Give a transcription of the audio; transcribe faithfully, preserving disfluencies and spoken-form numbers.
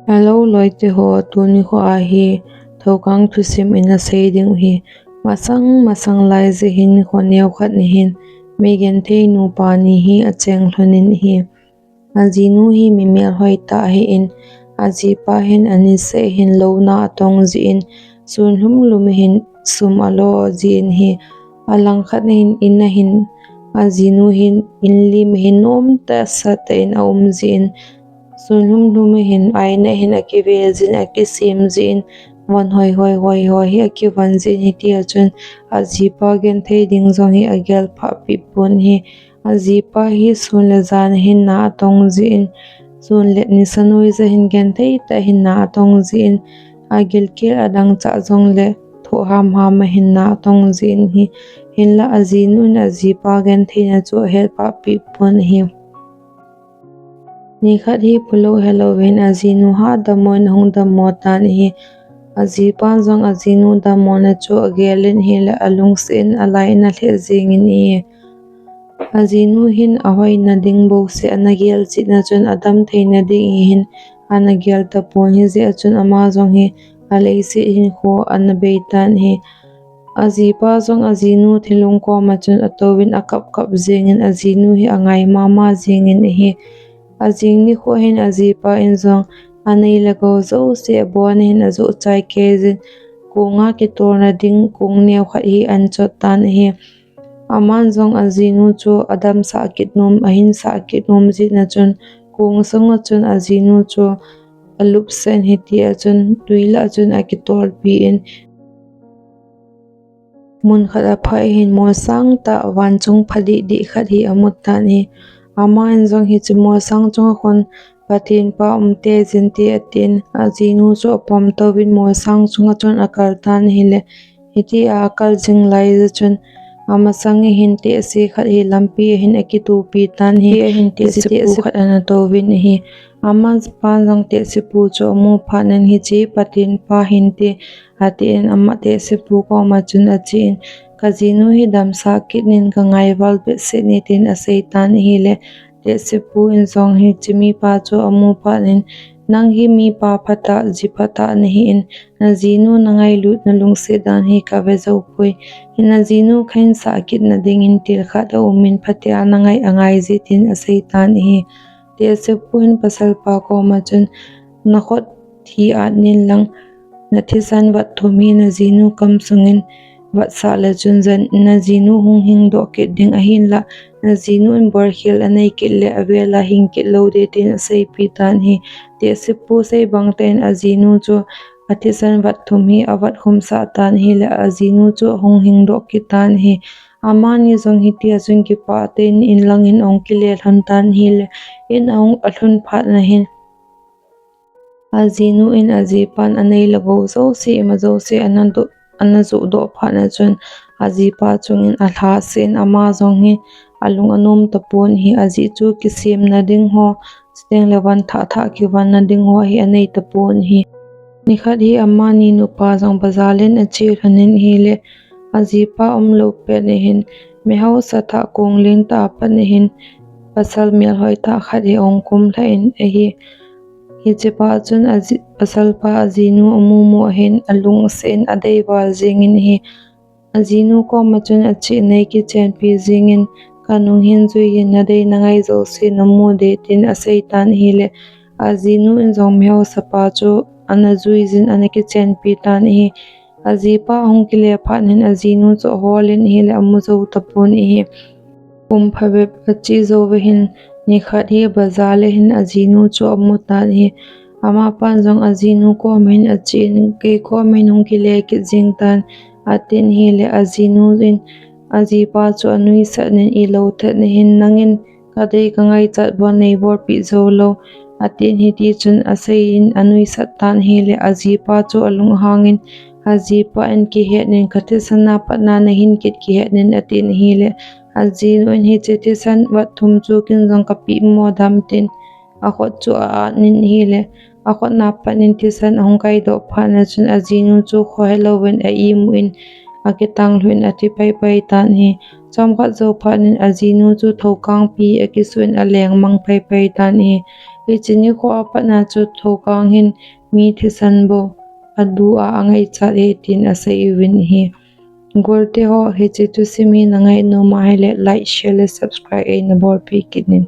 Hello, loite ho, tuni kho ahi, thokang thusim ina sei ding uhi. Masang, masang lai jeh hin kho neo khat ni hin, mi genthei nupa ni hi acheng lhon in hi. Ajinu hi mi melhoi tah ahin, ajipa hin aniseh hin louna atong jeh in, sun lhum lhum hin sum alo jeh in hi, alangkhat hin in ahin, ajinu hin in lim hin nom tah sa tah in aum jeh in, sun lhum lhum hin aina hin akive jin akisem jin, von hoi hoi hoi hoi hi akivon jin, hitia chun ajipa genthei ding jong hi agel phah pi pon hi. Ajipa hi sun le jan hin na atong jin, sun le nisa noi ja hin genthei tah hin na atong jin, agilkel adang cha jong le thoh ham ham a hin na atong jin hi. Hinla ajinu in ajipa genthei na chu ahet phah pi pon hi. Nikhat hi pulou helou vin ajinu ha dammo in ahung dammo tan hi. Ajipa jong ajinu dammo na chu agel in hi le alungset in alai in alheh jing in hi. Ajinu hin ahoina ding bouseh ana gel jeh na chun adam theina ding hi hin ana gel tapon hi jeh a chun ama jong hi aleiset hin kho ana bei tan hi. Ajipa jong ajinu thilung koma chun atouvin akap kap jingin ajinu hi angai mama jingin ahi. Ajing nikho hin ajipa in jong anei le gou jouse abon in ajoh chai kei jin konga kitolna ding kong neo khat hi anchot tan ahi. Aman jong ajinu chu adamsah kit nom, ahinsah kit nom jeh na chun kong sunga chun ajinu chu alupsen hitia chun tui lah chun akitolpi in mun khat aphai hin molsang tah vanchung phadih dih khat hi amu tan hi. Aman jong hiche molsang chunga khun Pathen pa umte jinte atin ajinu chu apom touvin molsang chunga chun akal tan hile. Hitia akal jing lai jeh chun amasang hin tehse khat hi lampi a hin akitopi tan hi. Ahin tehse pu khat ana touvin ahi. Aman pan jong tehse pu chu amu phat in hiche Pathen pa hinte atin ama tehse pu koma chun achen, kajinu hi damsah kit in kangai val behseh in tin asei tan ahile. Tehse pu in jong hiche mipa chu amu phat in, nang hi mipa phatah, ji phatah nahin, najinu nangailut nalungset dan hi kave jou poi. Hi najinu kahinsah kit nading in thil khat aum in phatea nangai angai jeh tin asei tan ahi. Tehse pu in pasal pa koma chun, nakhut hi at in lang, nathisan vat thum hi najinu kam sungin vatsah le chun jan najinu hung hing doh kit ding ahinlah, najinu in borkhel anei kit le avel a hing kit lou ding tin aseipi tan hi. Tehse pu sei bang tah in ajinu chu athisan vat thum hi avat khum sah tan hile ajinu chu ahung hing doh kit tan hi. Amani jong hitia chun kipah tah in in lang in ahung kile lhon tan hile, in ahung alhun phat na hin ajinu in ajipan anei le gou jouse ima jouse ana doh, ana joh doh phat na chun ajipa chungin alhahsel in ama jong hi alung anom tapon hi. Ajeh chu kisemna ding ho, chuteng le van thah thah kivon na ding ho hi anei tapon hi. Nikhat hi amani nupa jong bazar len ache lhon in hile, ajipa umlou pet na hin, mihausa thah kong lentah a pat na hin, pasal melhoi tah khat hi ahung kum lhah in ahi. Hichepa chun aji, pasal pa ajinu amu mu ahin alungset in adei val jingin ahi. Ajinu koma chun achen, nei kichenpi jingin kanung hin juiyin nadei nangai jouse namu ding tin asei tan ahile. Ajinu in jong mihausapa chu ana juijin ana kichenpi tan ahi. Ajipa ahung kile phat in ajinu chu ahol in ahile amu jou tapon ahi. Kum phabep ache jou ve hin nikhat hi bazar le hin ajinu chu amu tan ahi. Amapan jong ajinu koma hin achen, kei koma hin hung kile kit jing tan atin ahile ajinu in ajipa chu anuisat in ilou thet na hin nangin kadei kangaichat bon neibolpeh jou lou atin hiti chun aseiyin anuisat tan ahile ajipa chu alunghangin ajipa in kihet in kathisan a pat na nahin kit kihet in atin ahile ajinu in hiche thisan vat thum chu ken jong kapeh mo dam tin akhut chu a-at in ahile akhut na pat in thisan ahung kaidoh phat na chun ajinu chu khohelouvin a-imu in akitang lhu in athi paipai tan ahi. Chomkhat jou phat in ajinu chu thokangpi akisuh in aleng mang paipai tan ahi. Hiche nikho apatna chu Thokang hin mi thisan bou adu a angaichat e tin asei uvin ahi. Golte ho, hiche thusim hi nangai nom ahile like, share le subscribe eina bolpeh kit in.